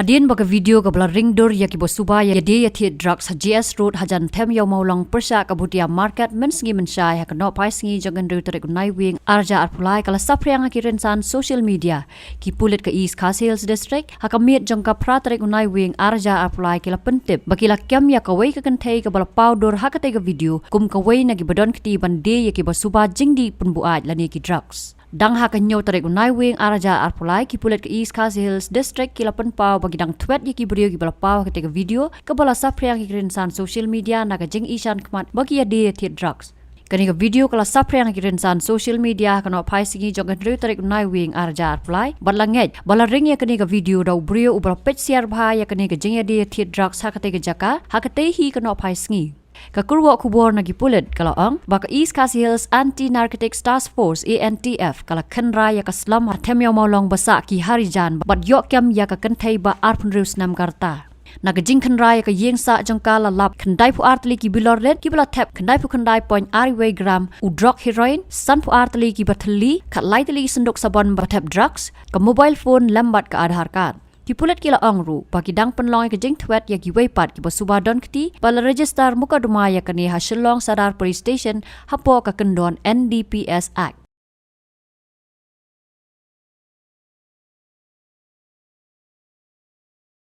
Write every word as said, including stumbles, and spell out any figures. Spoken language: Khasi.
Hadien ba ka video kaba la ring dur ïa kiba suba ïa die ïa thied drugs ha G S Road hajan Them Ïew Mawlong pyrshah ka Bhutia Market mynsngi mynshai ha ka nohphai sngi jong ka hynriew tarik u Naiwieng arhajar arphew lai ka la saphriang ha ki rynsan social media, ki pulit ka East Khasi Hills District ha ka miet jong ka phra tarik u Naiwieng arhajar arphew lai ki la pyntip ba ki la kem ïa kawei ka kynthei kaba la paw dur ha katei ka video kum kawei na kiba don kti ban die ïa kiba suba jingdih pynbuaid lane ki drugs. Dang ha ka hynñiew tarik u Naiwieng arhajar arphew lai, ki pulit ka East Khasi Hills District ki la pynpaw ba ki dang thwet ïa ki briew kiba la paw ha katei ka video kaba la saphriang ha ki rynsan social media na ka jingishan khmat ba ki ïa die thied drugs. Kane ka video ka la saphriang ha ki rynsan social media ha ka nohphai sngi jong ka hynriew tarik u Naiwieng arhajar arphew lai bad la ngeit ba la ring ïa kane ka video da u briew uba la peit siar bha ïa kane ka jingïa die thied drugs ha katei ka jaka ha katei hi ka nohphai sngi. Ka kyrwoh khubor na ki pulit ka la ong ba ka East Khasi Hills Anti Narcotics Task Force, A N T F, ka la khynra ïa ka slum ha Them Ïew Mawlong ba sah ki Harijan bad ïoh kem ïa ka kynthei ba arphew hynriew snem ka rta. Na ka jingkhynra ïa ka ïing sah jong ka la lap khyndaiphew ar tylli ki bilor rit kiba la thep khyndaiphew khyndai point ar wei gram u drok heroin, sanphew ar tylli kiba thylli, khatlai tylli ki synduk sabon ba thep drugs, ka mobile phone lem bad ka Aadhaar card. Ki pulit ki la ong ruh ba ki dang pynlong ïa ka jingthwet ïa kiwei pat kiba suba don kti bad la register mukotduma ïa kane ha Shillong Sadar Police Station hapoh ka kyndon N D P S Act.